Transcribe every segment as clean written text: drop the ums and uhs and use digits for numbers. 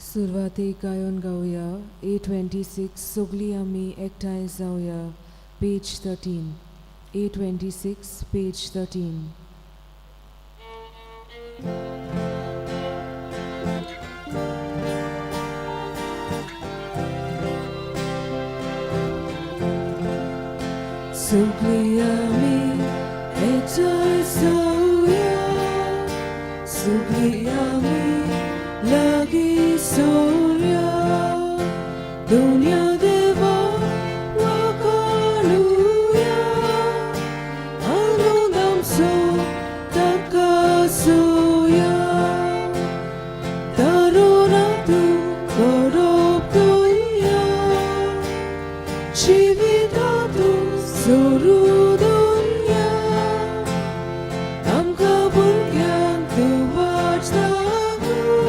सुरवातेक गायन गावया A26. सगळीं आमी एकठांय जावया. Page 13. A26, page 13. सगळीं आमी एकठांय जावया, सगळीं आमी लागीं सोरया, दुनिया देवा वाकालुया, आनंदामसो ताका सोया, तरुणातू करप तुया, जिवितातू सोरू दुनिया, आमकां भुरग्यांक तूं वाट दाखोव,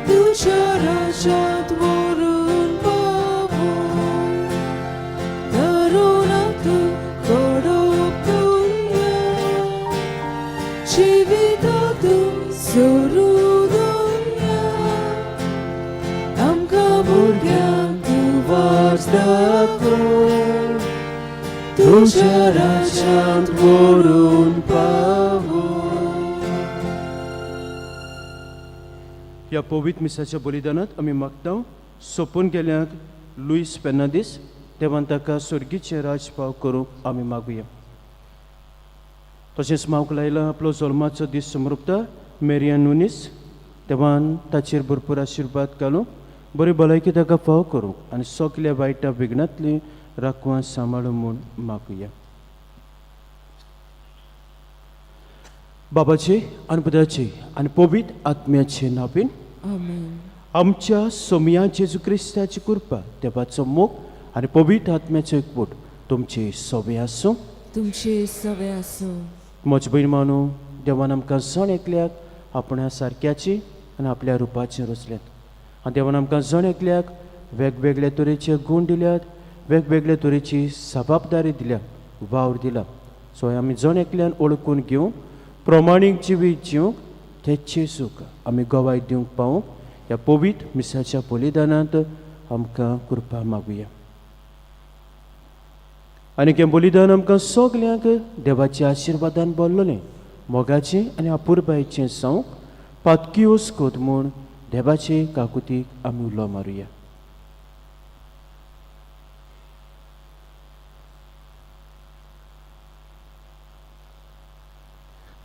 तुज्या राज्यांत व्हरून पावोव, तरुणातू करप तुया, जिवितातू सोरू दुनिया, आमकां भुरग्यांक तूं वाट दाखोव, तुज्या राज्यांत व्हरून पावोव. ह्या पवित्र मिसाच्या बलिदानात आमी मागता सोंपून गेल्यांक लुईस फेर्नांदीस देवान ताका स्वर्गीचें राजपाव करूंक आमी मागुया. तशेंच मावक लायला आपलो जल्माचो दीस समृपता मेरियन नुनीस, देवान ताचेर भरपूर आशिर्वाद घालूंक, बरी भलायकी ताका फाव करूंक आनी सगल्या वायटा विघ्नांतली राखवां सांबाळूं म्हूण मागुया. बाबाचे आनी पुताचे आनी पवित्र आत्म्याचे नांवान. आमेन. आमच्या सोमया जेजू क्रिस्ताची कृपा, देवाचो मोग आनी पवित्र आत्म्याचो एकवट तुमचे सोबे आसूं. तुमचे सवे आसूं. म्हजे भयण मानू, देवान आमकां जण एकल्याक आपणा सारक्याची आनी आपल्या रुपाचें रचल्यात आनी देवान आमकां जण एकल्याक वेगवेगळे तरेचे गूण दिल्यात, वेगवेगळे तरेची जबाबदारी दिल्या, वावर दिला. सो आमी जण एकल्यान ओळखून घेवंक, प्रमाणीक जिवीत जिवंक, तेचे सूख आमी गवाय दिवंक पावूंक ह्या पवित्र मिसाच्या बलिदानांत आमकां कृपा मागुया. आनी हें बलिदान आमकां सगल्यांक देवाच्या आशिर्वादान भरलेलें, मोगाचें आनी अपुरबायेचें जावंक पातकी वस्कोत म्हूण देवाचे काकुतीक आमी उलो मारुया.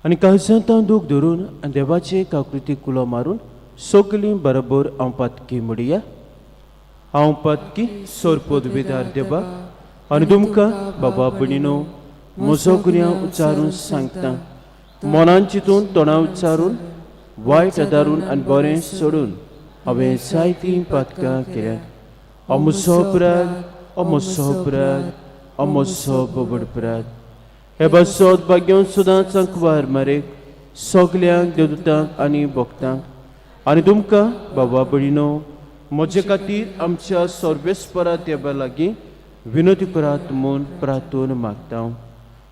आनी काळजांत दूख धरून आनी देवाचे काकृतीक उलो मारून सगलीं बरोबर हांव पातकी म्हणया. हांव पातकी सोरपोद विदार देवा आनी तुमकां बाबा भयणीनो म्हजो गुन्यांव उच्चारून सांगता. मनान चिंतून, तोंडा उच्चारून, वायट आदारून आनी बरें सोडून हांवें जायतीं पातकां केल्यात. अमुसो अपराध, अमुसो अपराध, अमुसो बोबड अपराध. हे बसोत भाग्योन सुदांच अंकवार मारेक, सगल्यांक देवदूतांक आनी भक्तांक आनी तुमकां बाबा भयणीनो म्हजे खातीर आमच्या सर्वेस्परा देवा लागीं विनोती करात म्हूण प्रार्थून मागता.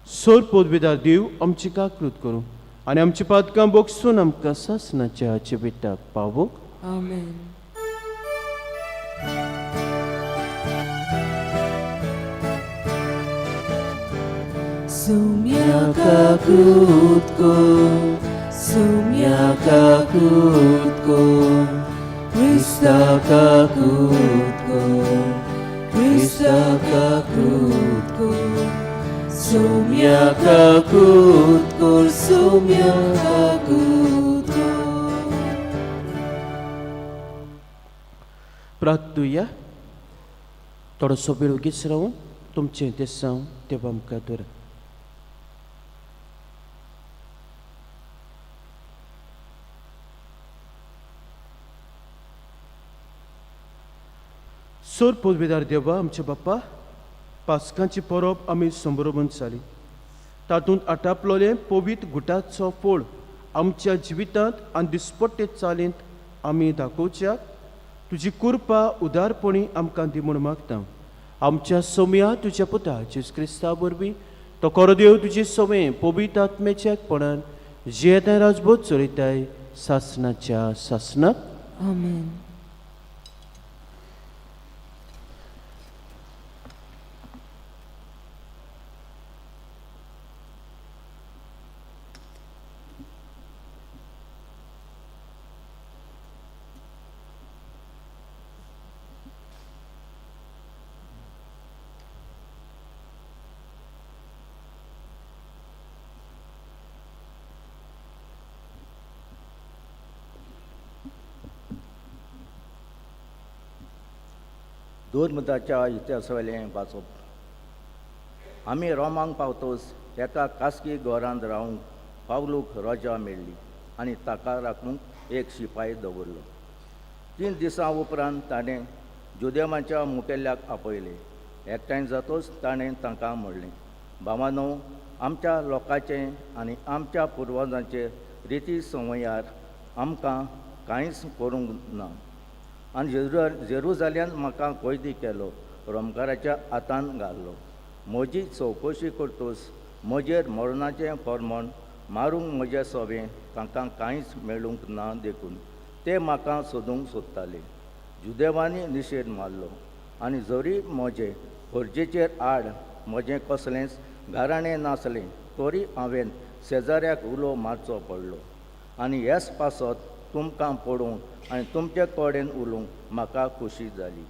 सोर पदवेदार देव आमची काकृत करूं आनी आमची पातकां बोगसून आमकां सासणाच्या जिविताक पावोवंक. आमेन. Sumya kakutko, sumya kakutko, Krista kakutko, Krista kakutko, Sumya kakutko, sumya kakutko. प्रार्थुया. थोडोसो वेळ ओगीच रावून तुमचें देसांव देवा मुखार दवरात. सोर पदवेदार देवा, आमच्या बाप्पा, पास्कांची परब आमी संभ्रमून जाली. तातूंत आटापलोलें पवित्र गुटाचो फोळ आमच्या जिवितांत आनी दिसपट्टे चालींत आमी दाखोवच्याक तुजी कृपा उदारपणी आमकां दी म्हूण मागता. आमच्या सोमया तुज्या पुता जेजू क्रिस्ता वरवीं, तो खरो देव, तुजी सवय पवित्र आत्म्याच्या एकपणान जियेताय, राजबोध चलयताय सासनाच्या सासनाक. आमेन. दोन मुदाच्या इतिहासावेलें वाचप. आमी रोमांक पावतोच एका खासगी घरांत रावंक पावलूक रजा मेळ्ळी आनी ताका राखूंक एक शिपाय दवरलो. 3 दिसां उपरांत ताणें जुदेवांच्या मुखेल्याक आपयले. एकठांय जातोच ताणें तांकां म्हणलें, भावानो, आमच्या लोकांचें आनी आमच्या पुर्वजांचे रिती संवयार आमकां कांयच करूंक ना आनी जेरुजाल्यान म्हाका कैदी केलो, रोमकाराच्या हातान घालो. म्हजी चवकशी करतूच म्हजेर मरणाचें फर्मण मारूंक म्हजे सोबें तांकां कांयच मेळूंक ना, देखून ते म्हाका सोदूंक सोदताले. जुदेवांनी निशेध मारलो आनी जरी म्हजे फर्जेचेर आड म्हजें कसलेंच गाराणें नासलें तरी हांवें शेजाऱ्याक उलो मारचो पडलो आनी हेच पासत तुमकां पळोवंक आनी तुमचे कडेन उलोवंक म्हाका खोशी जाली,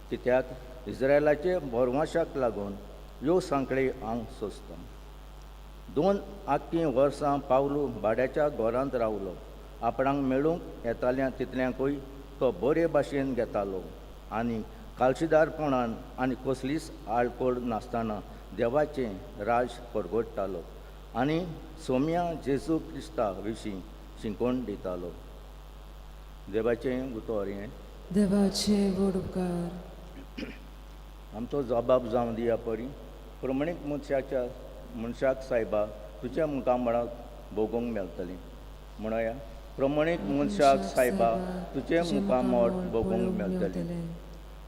कित्याक इस्रायलाचे भरवंशाक लागून ह्यो सांकळी हांव सोंसतां. 2 आख्खीं वर्सां पावलू भाड्याच्या घरांत रावलो. आपणाक मेळूंक येताल्या तितल्यांकूय तो बरे भाशेन घेतालो आनी काळशीदारपणान आनी कसलीच आडखळ नासतना देवाचें राज परगटतालो आनी सोम्या जेजू क्रिस्ता विशीं शिकवण दितालो. देवाचें उतर हें. देवाचे व्हड उपकार. आमचो जबाब जावं दिया परी प्रमाणीक मनशाच्या मनशाक सायबा तुज्या मुखामळाक भोगूंक मेळटलें. म्हणया, प्रमाणीक मनशाक सायबा तुजें मुखामळ भोगूंक मेळटलें.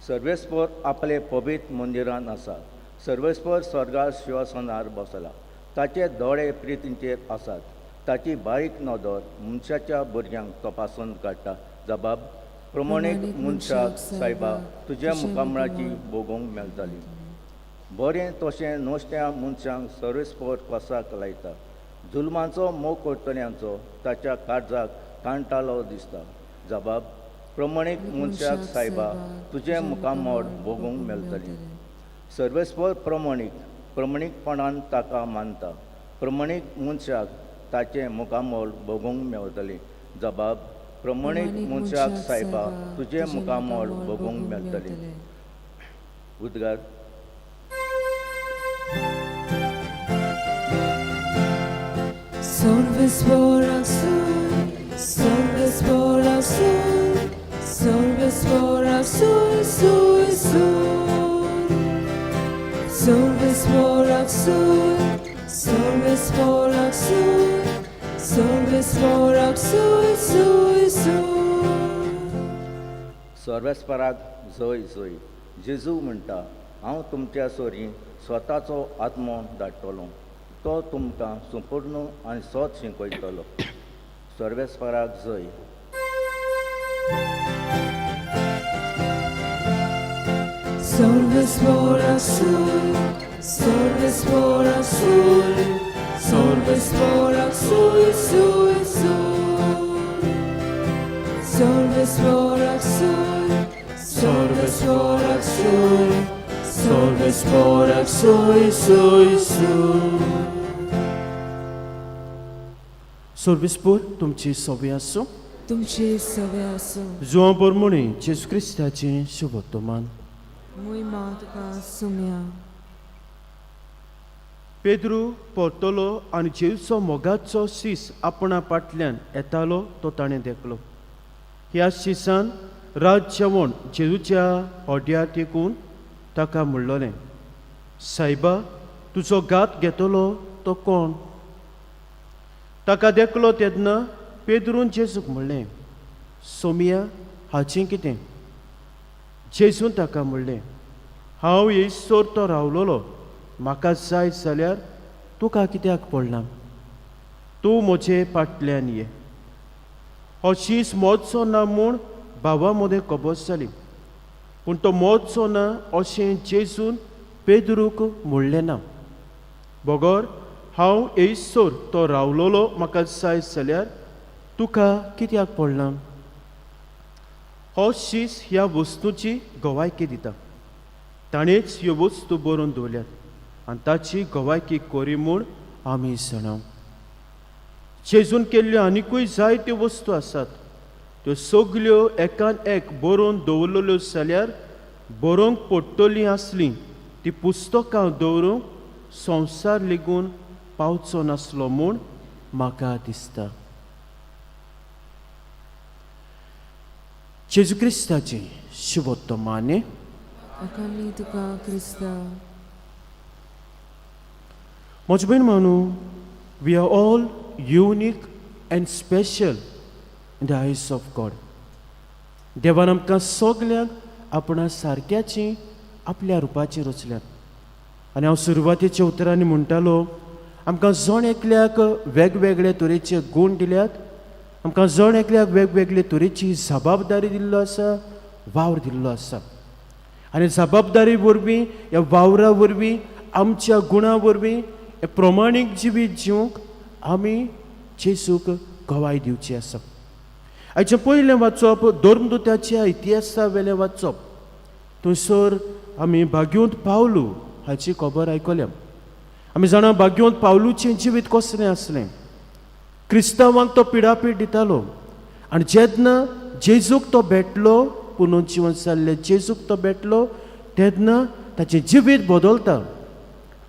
सर्वेस्पर आपले पवित्र मंदिरांत आसा. सर्वेस्पर स्वर्गार शिंवासनार बसला. ताचे दोळे प्रितींचेर आसात. ताची बारीक नदर मनशाच्या भुरग्यांक तपासून काडटा. जबाब, प्रमाणीक मनशाक सायबा तुज्या मुखामळाची भोगूंक मेळटली. बरें तशें नश्ट्या मनशांक सर्वेस्पर कसाक लायता. जुलमाचो मोग करतल्यांचो ताच्या काळजाक कांटालो दिसता. जबाब, प्रमाणीक मनशाक सायबा तुजें मुखामळ भोगूंक मेळटलें. सर्वेस्पर प्रमाणीक, प्रमाणीकपणान ताका मानता. प्रमाणीक मनशाक ताचें मुखामळ भोगूंक मेळटलें. जबाब, प्रमाणीक मनशाक सायबा तुजें मुखामळ भोगूंक मेळटलें. उद्गार. सर्वेस्परा सुय, सर्वेस्परा सुय, सर्वेस्परा सुय, सुय, सुय. सर्वेस्परा सुय, सर्वेस्परा सुय, सर्वेस्परा सुय, सुय, सुय. सर्वेस्पराक जय जय. जेजू म्हणटा, हांव तुमच्या सरीं स्वताचो आत्मो धाडटलो. तो तुमकां संपूर्ण आनी सत शिकयतलो. सर्वेस्पराक जय. सर्वेस्परा सुय, सर्वेस्परा सुय, सर्वेस्परा सुय, सुय, सुय. सर्वेस्परा सुय, सर्वेस्परा सुय, सर्वेस्परा सुय, सुय, सुय. सर्वेस्पर तुमची सवे आसूं. तुमचे सवे आसूं. जुवां पोरमुणी जेजू क्रिस्ताचें शुभोत्तमान. मोहिमा तुका सुम्या. पेद्रू परतलो आनी जेजूचो मोगाचो शीस आपणा फाटल्यान येतालो तो ताणें देखलो. ह्या शिसान रात जेवण जेजूच्या होड्यार तेकून ताका म्हणलोलें, सायबा, तुजो घात घेतलो तो कोण? ताका देखलो तेन्ना पेद्रून जेजूक म्हणलें, सोमिया, हाचें कितें? जेजून ताका म्हणलें, हांव येयसर तो रावलोलो म्हाका जाय जाल्यार तुका कित्याक पडलां? तूं म्हजे फाटल्यान ये. हो शीस मोजचो ना म्हूण भावा मदें खबर जाली. पूण तो मरचो ना अशें जेजून पेद्रूक म्हणलें ना, बगर हांव येयसर तो रावलोलो म्हाका जाय जाल्यार तुका कित्याक पडलां? हो शीस ह्या वस्तूची गवायकी दिता. ताणेंच ह्यो वस्तू बरोवन दवरल्यात आनी ताची गवायकी करी म्हूण आमी जाणा. जेजून केल्ल्यो आनिकूय जायत्यो वस्तू आसात, त्यो सगल्यो एकान एक बरोवन दवरलेल्यो जाल्यार बरोवंक पडटलीं आसलीं ती पुस्तकां दवरूंक संवसार लेगून पावचो नासलो म्हूण म्हाका दिसता. जेजू क्रिस्ताचें शुभोत्तमाने. आकांनी तुका क्रिस्ता. म्हजे भयण मानू, we are all unique and special in the eyes of God. देवान आमकां सगल्यांक आपणा सारक्याची आपल्या रुपाची रचल्यात. आनी हांव सुरवातेच्या उतरांनी म्हणटालो, आमकां जण एकल्याक वेगवेगळे तरेचे गूण दिल्यात, आमकां जण एकल्याक वेगवेगळे तरेची जबाबदारी दिल्लो आसा, वावर दिल्लो आसा. आनी जबाबदारी वरवीं, ह्या वावरा वरवीं, आमच्या गुणा वरवीं हे प्रमाणीक जिवीत जिवंक आमी जेजूक गवाय दिवची आसा. आयचें पयलें वाचप धर्मदुत्याच्या इतिहासा वेलें वाचप. थंयसर आमी भाग्योंत पावलू हाची खबर आयकल्या. आमी जाणा भाग्योंत पावलूचें जिवीत कसलें आसलें. क्रिस्तांवांक तो पिडापीड दितालो आनी जेन्ना जेजूक तो भेटलो, पुनर्जिवन जाल्ले जेजूक तो भेटलो, तेन्ना ताचें जिवीत बदलता.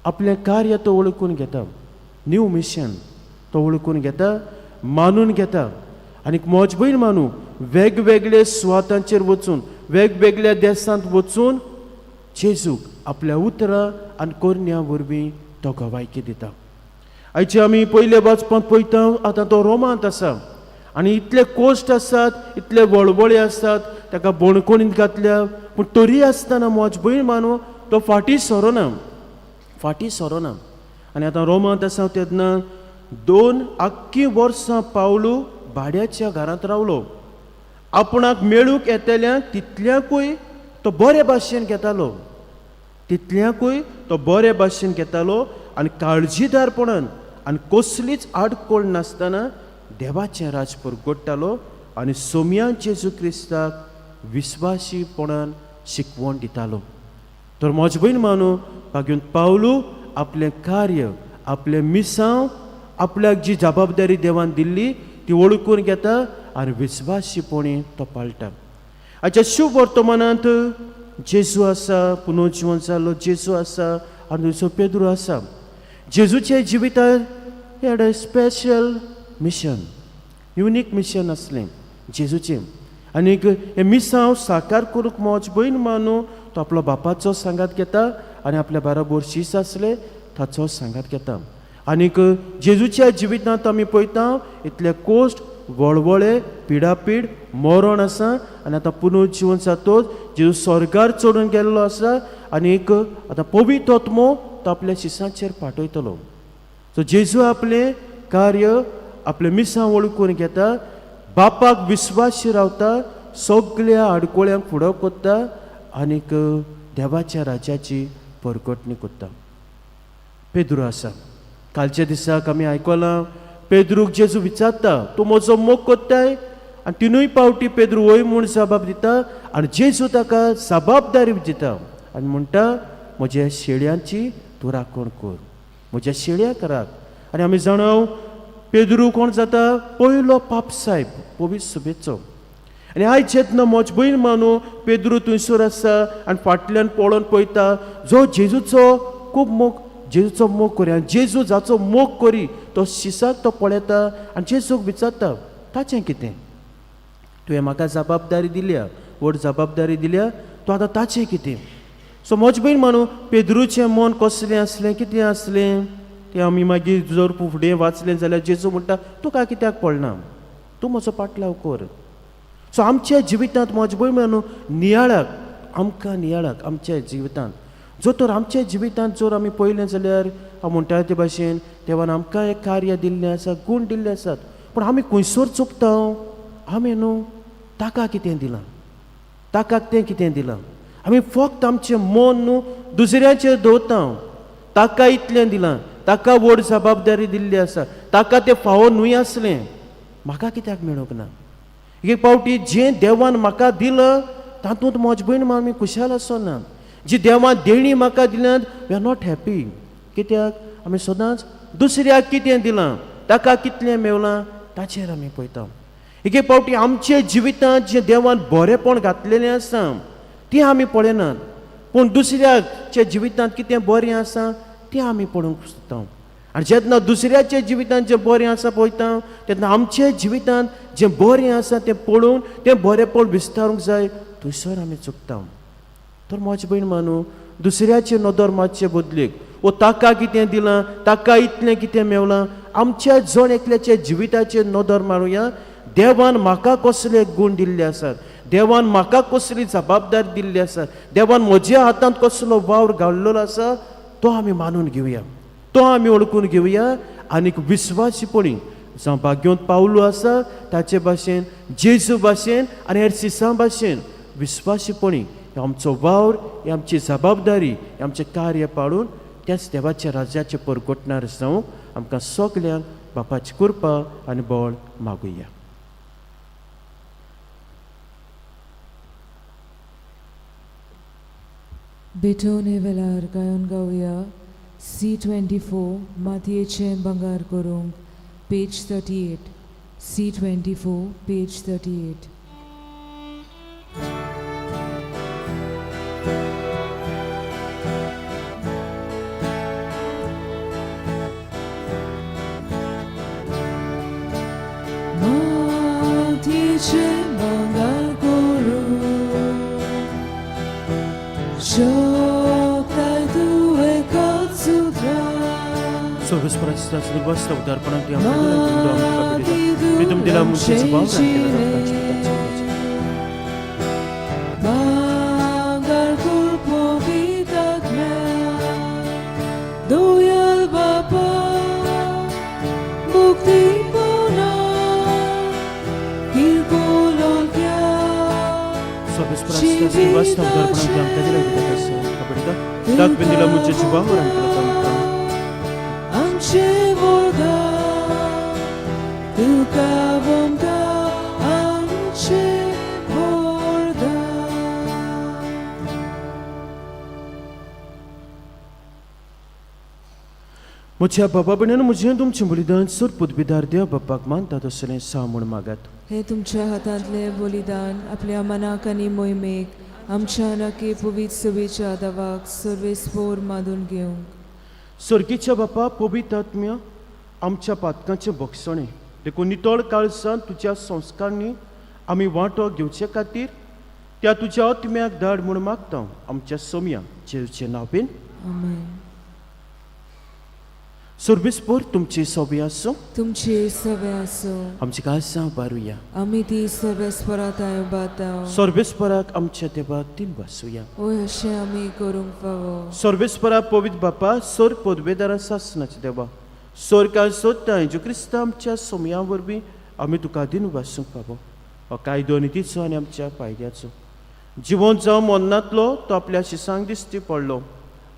आपलें कार्य तो वळखून घेता, न्यू मिशन तो वळखून घेता, मानून घेता. आनीक म्हज भयण मानू, वेगवेगळे सुवातांचेर वचून, वेगवेगळ्या देशांत वचून जेजूक आपल्या उतरां आनी करण्या वरवीं तो गवायकी दिता. आयचे आमी पयले वाचपांत पळयता, आतां तो रोमांत आसा आनी इतले कोश्ट आसात, इतले वळवळे आसात, ताका बणकोणींत घातल्या, पूण तरी आसतना म्हज भयण मानू तो फाटीं सरोना, फाटीं सरोना. आनी आतां रोमांत आसा तेन्ना 2 आख्खी वर्सां पावलू भाड्याच्या घरांत रावलो. आपणाक मेळूंक येतल्यांक तितल्यांकूय तो बरे भाशेन घेतालो, तितल्यांकूय तो बरे भाशेन घेतालो आनी काळजीदारपणान आनी कसलीच आडखळ नासतना देवाचें राज परगट्टालो आनी सोम्या जेजू क्रिस्ताक विस्वासीपणान शिकवण दितालो. तर म्हज भयण मानू, भाग्योन पावलू आपलें कार्य, आपलें मिसांव, आपल्याक जी जबाबदारी देवान दिल्ली ती वळखून घेता आनी विस्वासीपणी तो पाळटा. आयच्या शुभ वर्तमानांत जेजू आसा, पुनर्जिवन जाल्लो जेजू आसा आनी थंयसर पेद्रू आसा. जेजूच्या जिवितांत he had a special mission, unique mission आसलें जेजूचें. आनीक हें मिसांव साकार करूंक म्हज भयण मानू तो आपलो बापाचो सांगात घेता आनी आपल्या बाराबोर शीस आसले ताचो सांगात घेता. आनीक जेजूच्या जिवितांत आमी पळयता इतले कोश्ट, वळवळे, पिडापीड, मरण आसा आनी आतां पुनर्जिवन जातोच जेजू स्वर्गार चडून गेल्लो आसा आनीक आतां पवित्र आत्मो तो आपल्या शिसांचेर पाठयतलो. सो जेजू आपलें कार्य, आपलें मिसां वळखून घेता, बापाक विस्वासी रावता, सगल्या आडकोळ्यांक फुडो करता आनीक देवाच्या राज्याची परगटणी करता. पेद्रू आसा. कालच्या दिसाक आमी आयकलां पेद्रूक जेजू विचारता, तूं म्हजो मोग कोत्ताय? आनी तिनूय पावटी पेद्रू वय म्हूण जबाब दिता आनी जेजू ताका जबाबदारी दिता आनी म्हणटा, म्हज्या शेळयांची तूं राखण कर, म्हज्या शेळयांक राख. आनी आमी जाणाव पेद्रू कोण जाता? पयलो पाप सायब पवित्र सभेचो. आनी आयज जेन्ना म्हज भयण मानू पेद्रू थंयसर आसा आनी फाटल्यान पळोवन पळयता, जो जेजूचो खूब मोग, जेजूचो मोग करी आनी जेजू जाचो मोग करी तो शिसाक तो पळयता आनी जेजूक विचारता, ताचें कितें? तुवें म्हाका जबाबदारी दिल्या, व्हड जबाबदारी दिल्या, तूं आतां ताचें कितें? सो म्हज भयण मानू पेद्रूचें मन कसलें आसलें, कितें आसलें तें आमी मागीर जर फुडें वाचलें जाल्यार जेजू म्हणटा, तुका कित्याक पडना, तूं म्हजो पाटलाव कर. सो आमच्या जिवितांत म्हज भयण मानू नियाळाक, आमकां नियाळाक आमच्या जिवितांत जो तर आमच्या जिवितांत जर आमी पळयलें जाल्यार हांव म्हणटा ते भाशेन देवान आमकां एक कार्य दिल्लें आसा, गूण दिल्ले आसात, पूण आमी खंयसर चुकता? आमी न्हू ताका कितें दिलां, ताका तें कितें दिलां. आमी फक्त आमचें मन न्हू दुसऱ्याचेर दवरता. ताका इतलें दिलां, ताका व्हड जबाबदारी दिल्ली आसा, ताका तें फावो न्हय आसलें, म्हाका कित्याक मेळूंक ना. एक फावटी जें देवान म्हाका दिलां तातूंत म्हज भयण आमी खुशाल आसना. जी देवान देणी म्हाका दिल्यात we are not happy. कित्याक आमी सदांच दुसऱ्याक कितें दिलां, ताका कितलें मेवलां ताचेर आमी पळयता. एक एक फावटी आमच्या जिवितांत जें देवान बरेंपण घातलेलें आसा तें आमी पळयनात, पूण दुसऱ्याच्या जिवितांत कितें बरें आसा तें आमी पळोवंक सोदता. आनी जेन्ना दुसऱ्याच्या जिवितांत जें बरें आसा पळयता तेन्ना आमच्या जिवितांत जें बरें आसा तें पळोवन तें बरेंपण विस्तारूंक जाय, थंयसर आमी चुकता. तर म्हजी भयण मानू दुसऱ्याचे नदर मातशे बदलेक, ओ ताका कितें दिलां, ताका इतलें कितें मेवलां, आमच्या जण एकल्याच्या जिविताचेर नदर मारुया. देवान म्हाका कसले गूण दिल्ले आसात, देवान म्हाका कसली जबाबदारी दिल्ली आसा, देवान म्हज्या हातांत कसलो वावर घाल्लो आसा तो आमी मानून घेवया, तो आमी वळखून घेवया. आनीक विस्वासीपणी जावं भाग्योंत पावलो आसा ताचे भाशेन, जेजू भाशेन आनी हेर सिसां भाशेन विस्वासीपणी आमचो वावर, ही आमची जबाबदारी, हें आमचें कार्य पाळून त्याच देवाच्या राज्याचें परगटणार जावंक आमकां सगल्यांक बापाची कृपा आनी बळ मागुया. बेटोने वेलार गायोन गावया C24 मातयेचें भांगर करूंक, पेज 38, C24 page 38. मातयेचें भांगर करूंक शकताय तूं एकाच सुत्रां. सर्वेस्पराच्या दुर्वास्ता उदारपणान ती आमकां दिला, प्रितम दिला मनशाचो भाव भांगर करपो वितात्म्या दोयल बापा मुक्ती पोना किरकोळ ओलक्या. सर्वेस्पराच्या दुर्वास्ता उदारपणान ती आमकां दिला, दाखवीन दिला मनशाचो भाव आमचे वरदा तुका वंदा आमचे वरदा. म्हज्या बाबा भयणान म्हजें तुमचें बलिदान सर पदवीदार देव बापाक मानता तसलें सा म्हूण मागात. हे तुमच्या हातांतलें बलिदान आपल्या मनाक आनी मोहिमेक आमच्या नके पवित्र सभेच्या दावाक सर्वेस्पोर मादून घेवंक. सर्गीच्या बापा पवित्र आत्म्या आमच्या पातकांचें भोगसणें देखून नितळ काळसान तुज्या संस्कारांनी आमी वांटो घेवचे खातीर त्या तुज्या आत्म्याक धाड म्हूण मागता आमच्या सोम्या जेजूचे नांवेन. आमेन. सर्वेस्पोर तुमची सोबी आसूं. तुमचे सवे आसूं. आमची काळसां बारुया. आमी ती सर्वेस्परात बाता. सर्वेस्पराक आमच्या देवाक तीन वासुया. ओय अशें आमी करूंक फावो. सर्वेस्परा पवित्र बापा सोर पदवेदारा सासनाचे देवा सोरकार सोदता जेजू क्रिस्त आमच्या सोमया वरवीं आमी तुका दिन वासूंक फावो. हो कायदो नितीचो आनी आमच्या फायद्याचो जिवन जावं मन्नातलो तो आपल्या शिसांक दिश्टी पडलो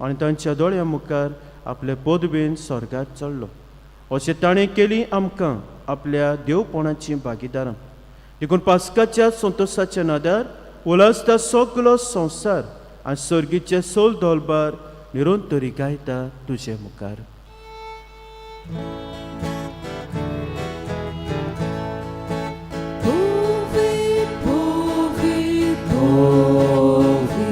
आनी तांच्या दोळ्या मुखार आपले पदवेन स्वर्गात चडलो. अशें ताणें केली आमकां आपल्या देवपणाची भागीदारां. देखून पास्काच्या संतोशाच्या नादार उलासता सगलो संवसार आनी सर्गीचे सोल दोलबार निरंतरी गायता तुजे मुखार. Povi, povi, povi,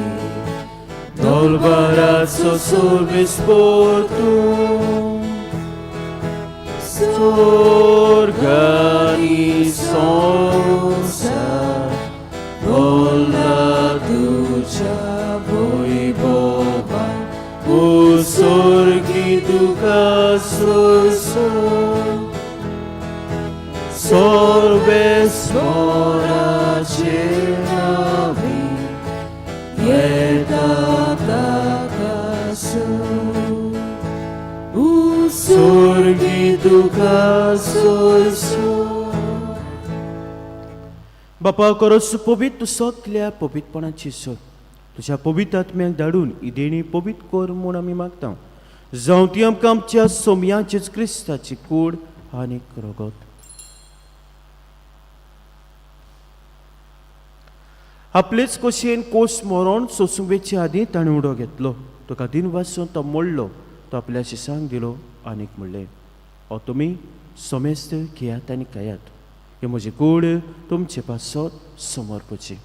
दोलबाराचो सर्वेस्पोर तूं स्वर्गानी संवसार बोला तुज्या वैभवान ओ स्वर्गी तुका सोसो सर्वेस्पोराचे नांवी येता ताकासो स्वर्गी तुका सोसो. बापा करोस पवित्र सगल्या पवित्रपणाची सोद तुज्या पवित्र आत्म्याक धाडून ही देणी पवित्र कर म्हूण आमी मागता. जावं ती आमकां आमच्या सोमयाचेच क्रिस्ताची कूड आनी रगत. आपलेच कशेन कोस मरोण सोसूंक वेचे आदीं ताणें उडो घेतलो. तुका दिन वासून तो मोडलो, तो आपल्या शिसांक दिलो आनीक म्हणलें, हो तुमी समेस्त घेयात आनी खायात, ही म्हजी कूड तुमचे पासत समर्पची.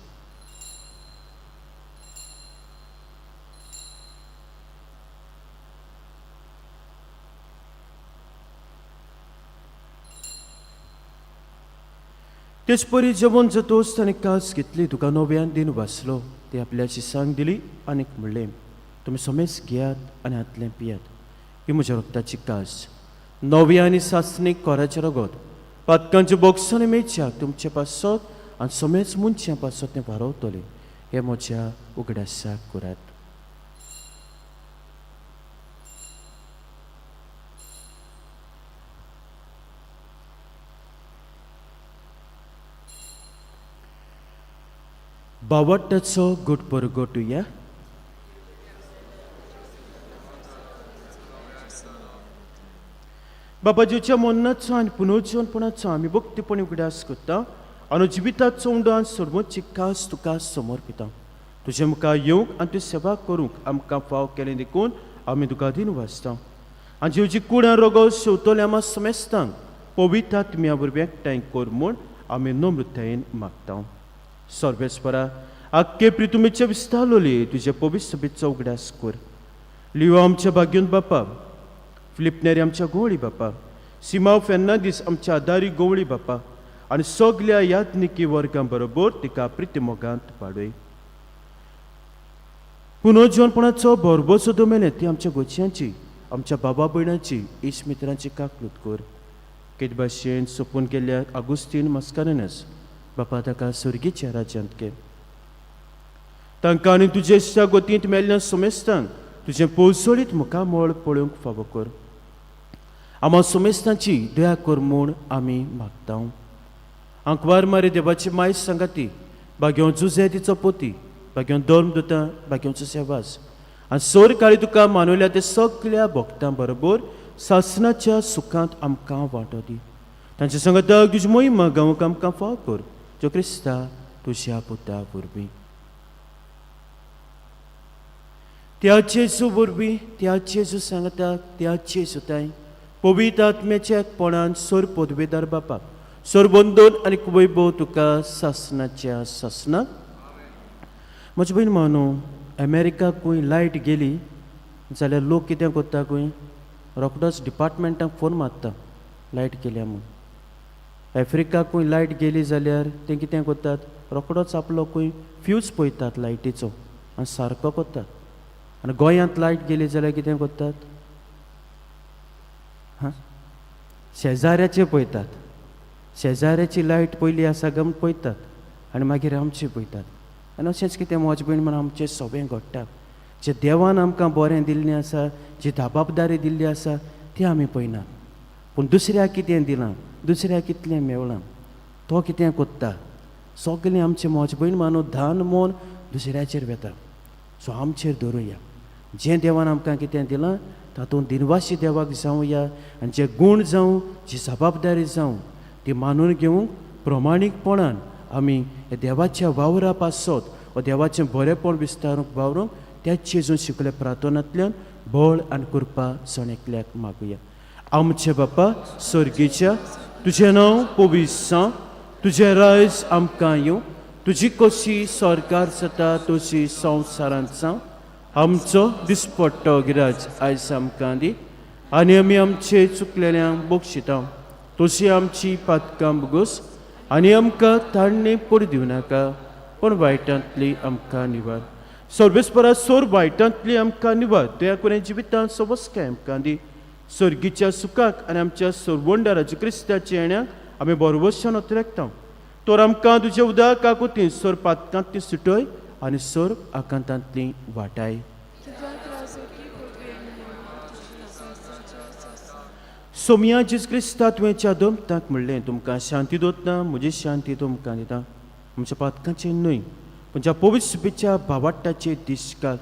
तेच परी जेवण जातोच ताणें कास घेतली, तुका नव्यान दिन वाचलो, ते आपल्या शिसांक दिली आनीक म्हणलें, तुमी समेज घेयात आनी हातलें पियात, ही म्हज्या रक्ताची कास, नव्या आनी सासणीक कोराचें रगत, पातकांचे बोगसण मेळच्याक तुमचे पासत आनी समेज मनशां पासत तें वारवतलें, हें म्हज्या उगडासाक करात. बावट्टाचो गुट परगटुया. बाबाजीच्या मरणाचो आनी पुनर्जीवनपणाचो आमी भक्तीपणी उगडास करता आनी जिविताचो उंडो आनी सर्वोच्च कास तुका समर्पिता. तुजे मुखार येवंक आनी तुजी सेवा करूंक आमकां फाव केलें देखून आमी तुका दिन वाचता. आनी जेवची कुडां रोगो शेवतल्या आमा समेस्तांक पवित्र आत्म्या वरवीं एकठांय कर म्हूण आमी नम्रतायेन मागता. सर्वेस्परा आख्खे प्रितुमेचे विस्तारलोले तुजे पवित्र सभेचो उगडास कर. लियो आमच्या भाग्योन बापा, फिलिपनेरी आमच्या गोवळी बापा, सिमाव फेर्नांदीस आमच्या आदारी गोवळी बापा आनी सगल्या याज्ञिकी वर्गां बरोबर तिका प्रितीमोगांत पाडय. पुनर्जीवनपणाचो भरभोसो दमेले ती आमच्या गोचयांची, आमच्या बाबा भयणाची, इश्ट मित्रांची काकलूत कर. केद भाशेन सोंपून गेल्ल्या आगुस्तीन मस्कारेनस बापा ताका सर्गीच्या राज्यांत घे. तांकां आनी तुजे इश्टा गोतींत मेल्ल्या सोमेस्तांक तुजें पोवसळीत मुखामळ पळोवंक फावो कर. आमा सोमेस्तांची दया कर म्हूण आमी मागता. आंकवार मारी देवाची मायस सांगाती, बाग्यो जुजे तिचो पोती, बाग्यो धर्म दुता, बाग्योचो सेवास आनी सोर काळी तुका मानवल्या ते सगल्या भक्तां बरोबर सासणाच्या सुखांत आमकां वांटो दी. तांचे सांगाताक तुजी मोहिमा गावंक आमकां फाव कर, जो क्रिस्ता तुज्या पुता वरवीं. त्या जेजू वरवीं, त्या जेजू सांगता, त्या जेजू ताय पवित्र आत्म्याच्या एकपणान सोर पदवेदार बापा सोरबंदोन आनी वैभव तुका सासणाच्या सासणाक. म्हजे भयण मानो, अमेरिका खंय लायट गेली जाल्यार लोक कितें करता, खंय रोखडोच डिपार्टमेंटाक फोन मारता लायट गेल्या म्हूण. आफ्रिका खंय लायट गेली जाल्यार ते कितें करतात, रोखडोच आपलो खंय फ्यूज पळयतात लायटीचो आनी सारको करतात. आनी गोंयांत लायट गेली जाल्यार कितें करतात, हां शेजाऱ्याचे पळयतात, शेजाऱ्याची लायट पयली आसा काय म्हूण पळयतात आनी मागीर आमची पळयतात. आनी अशेंच कितें म्हजे भयण म्हण आमचें सोबें घडटा. जें देवान आमकां बरें दिल्लें आसा, जी जबाबदारी दिल्ली आसा ती आमी पळयनात, पूण दुसऱ्याक कितें दिलां, दुसऱ्याक कितलें मेवलां, तो कितें कोत्ता, सगळें आमचें म्हजे भयण मानू धान मोन दुसऱ्याचेर वेता. सो आमचेर दवरुया, जें देवान आमकां कितें दिलां तातूंत दिनवाशी देवाक जावया आनी जे गूण जावं, जी जबाबदारी जावं ती मानून घेवंक प्रमाणीकपणान आमी ह्या देवाच्या वावरा पासत वा देवाचें बरेंपण विस्तारूंक वावरूंक त्याच जेजून शिकल्या प्रार्थनांतल्यान बळ आनी कृपा जण एकल्याक मागुया. आमचे बापा सर्गीच्या, तुजें नांव पवित्र जावं, तुजें रायज आमकां येवं, तुजी कशी सरकार जाता तशी संवसारांत जावं. आमचो दिसपट्टो गिराज आयज आमकां दी आनी आमी आमचे चुकलेल्यांक बक्षिता तशी आमची पातकां बगोस आनी आमकां ताळणे पड दिवं नाका, पूण वायटांतली आमकां निवार. सर्वेस्परा सोर वायटांतली आमकां निवार, दया करून जिवितांत सवस्काय आमकां दी. सर्गीच्या सुखाक आनी आमच्या सरवंडाराच्या क्रिस्ताच्या येण्याक आमी बरवशान अत्रेकता. तर आमकां तुज्या उदक काकुतीन सोर पातकांतली सुटय आनी सोर आकांतांतली वाटाय. सोमया जेजू क्रिस्ता तुवें दमताक म्हणलें, तुमकां शांती दोतना म्हजी शांती तुमकां दिता. आमच्या पातकांचे न्हय पूण ज्या पवित्र सुबेच्या भावाट्टाचे दीस घाल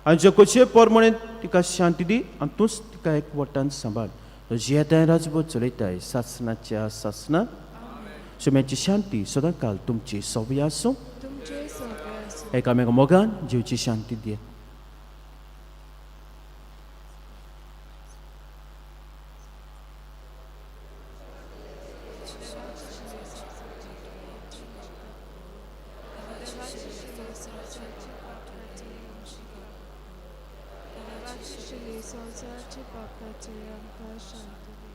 आनी ज्या खोशये प्रमाणे तिका शांती दी आनी तूंच तिका एक वटान सांबाळ. तो जियेताय राजभर चलयताय सासनाच्या सासना. सुम्याची शांती सदांकाल तुमची सवय आसूं. एकामेका मोगान जिवची शांती दियत. संवसाराचे पापाचे आमकां शांती दी.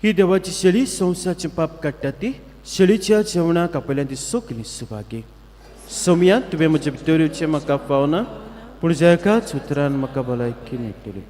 ही देवाची शेळी संवसाराचें पाप काडटा ती शेळीच्या जेवणाक आपल्यान ती सगळी सुभागी. सोमया तुवें म्हजे भितर येवचें म्हाका फावना पूण ज्या एकाच उतरान म्हाका भलायकी मेळटली.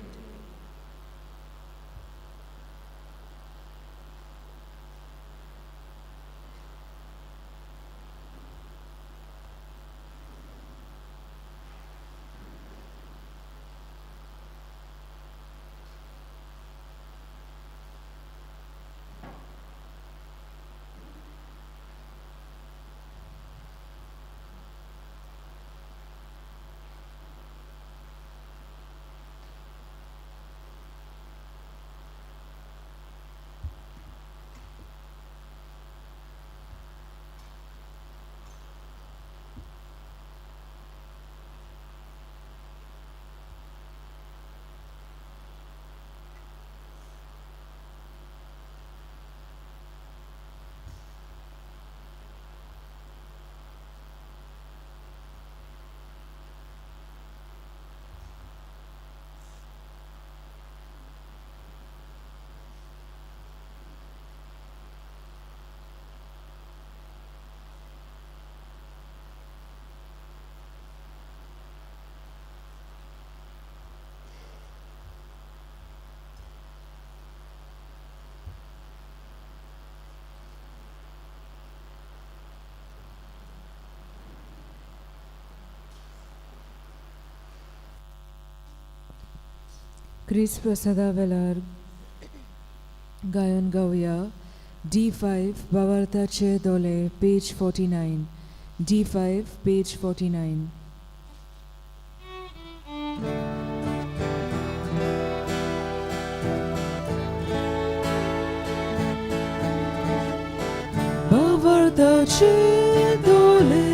क्रिस्त प्रसादा वेळार गायन गावया D5 भावार्थाचे दोले पेज 49 D5 page 49. भावार्थाचे दोले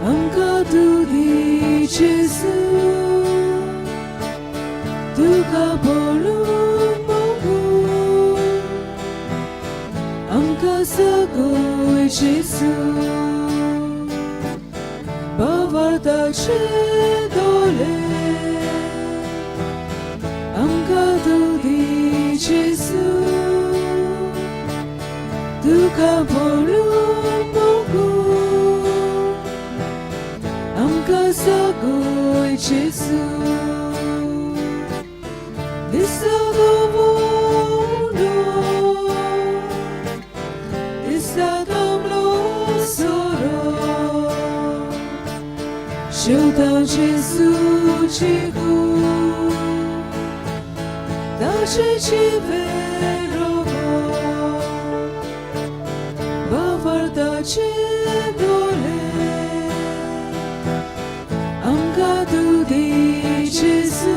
आमकां तूं दी जेजू तुका पळोवंक मोगू आमकां सगोय जेजू भावार्थाचे दोले आमकां तूं दी जेजू तुका पळोवंक मोगू आमकां सगोय जेजू. Disa do mundo, disa gamlo soro, Šilta Jesu cichu, dacie ci verogo, bavardacie dole, amka tu di Jesu.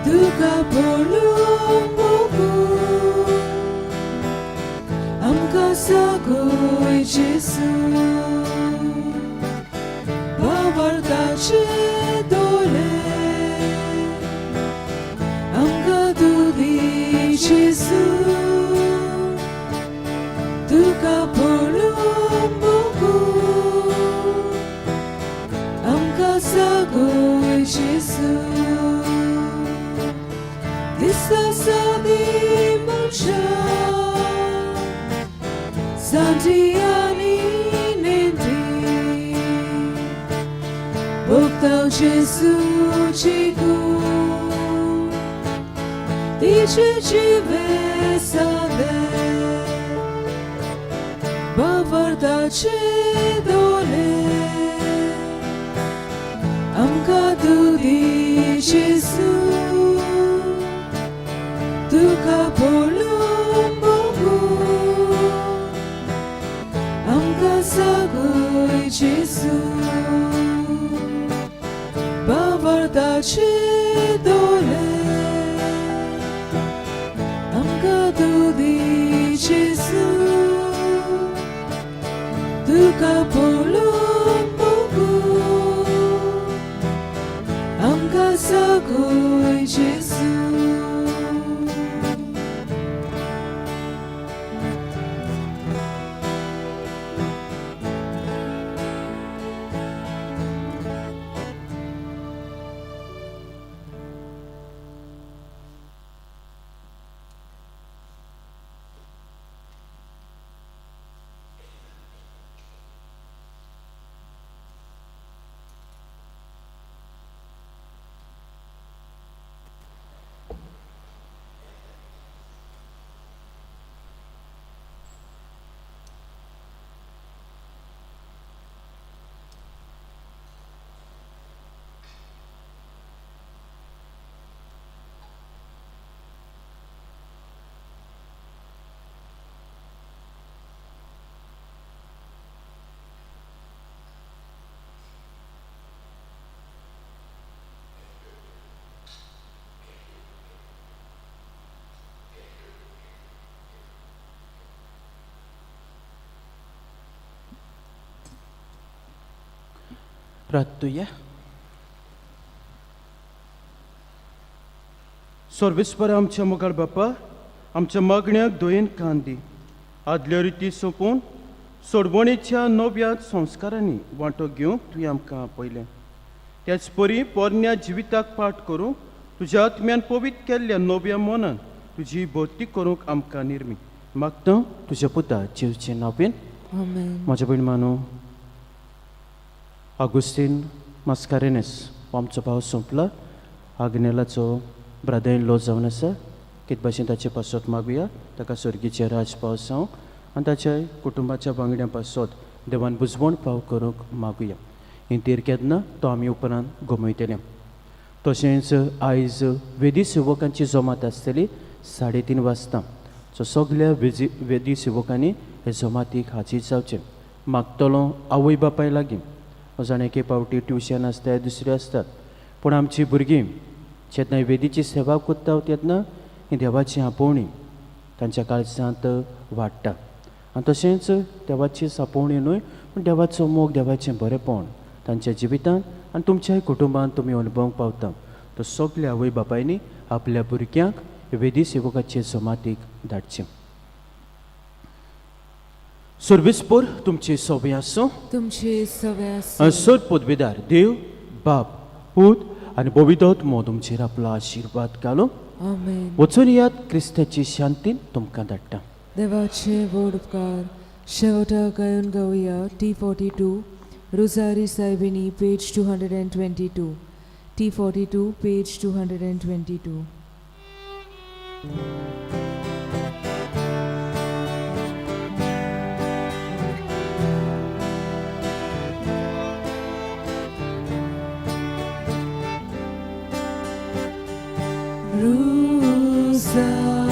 तुका पळोवंक मोगू आमकां सगोय जेजू भावार्थाचे दोले आमकां तूं दी जेजू तुका पळोवंक मोगू आमकां सगोय जेजू. Disa sa di mancha Santiani nenti Bogdan Gesù cicu Dice ci vesave Bavardace dole Amca tu di Gesù तुजे दोळे आमकां तूं दी जेजू तुका पळोवन मोगू आमकां जागय जेजू. प्रार्थुया. सर्वेस्पर आमच्या मुखार बापा, आमच्या मागण्याक दयेन कान दी. आदल्यो रिती सोंपोवन सोडवणेच्या नव्या संस्कारांनी वांटो घेवंक तुवें आमकां आपयलें. त्याच परी पोरण्या जिविताक पाठ करूंक तुज्या आत्म्यान पवित्र केल्ल्या नव्या मनान तुजी भरती करूंक आमकां निर्मी. मागता तुज्या पुता जेवचे नांवेन. आमेन. म्हज्या भयण मानू, आगुस्तीन मास्कारेनस हो आमचो भाव सोंपला. आग्नेलाचो ब्रदर इन लॉ जावन आसा. कित भाशेन ताचे पासत मागुया, ताका सर्गीचें राज पावसांव आनी ताच्या कुटुंबाच्या वांगड्यां पासत देवान बुजवण पाव करूंक मागुया. इंतीर केन्ना तो आमी उपरांत गमयतले. तशेंच आयज वेदी सेवकांची जमात आसतली 3:30 वाजता. सो सगल्या वेदी सेवकांनी हे जमातीक हाजीर जावचें. मागतलो आवय बापाय लागीं, जाणें एके फावटी ट्युशन आसता, दुसरी आसतात, पूण आमची भुरगीं जेन्ना वेदीची सेवा करता तेन्ना ही देवाची आपोवणी तांच्या काळजांत वाडटा. आनी तशेंच देवाची आपोवणी न्हय, पूण देवाचो मोग, देवाचें बरेपण तांच्या जिवितांत आनी तुमच्याय कुटुंबांत तुमी अणभवंक पावता. तो सगल्या आवय बापायनी आपल्या भुरग्यांक वेदी सेवकाचे जमातीक धाडचें. सर्वेस्पर तुमचे सोबे आसूं. तुमचे सवे आसूं. आनी सर पदवेदार देव बाप, पूत आनी पवित्र तुमचेर आपलो आशिर्वाद घालूं. आमेन. वचून यात, क्रिस्ताची शांतीन तुमकां धाडटा. देवाचे व्हड उपकार. शेवटाक गायन गावया T 42, Rosary सायबिणी, page 222. T 42, page 222. Rosario.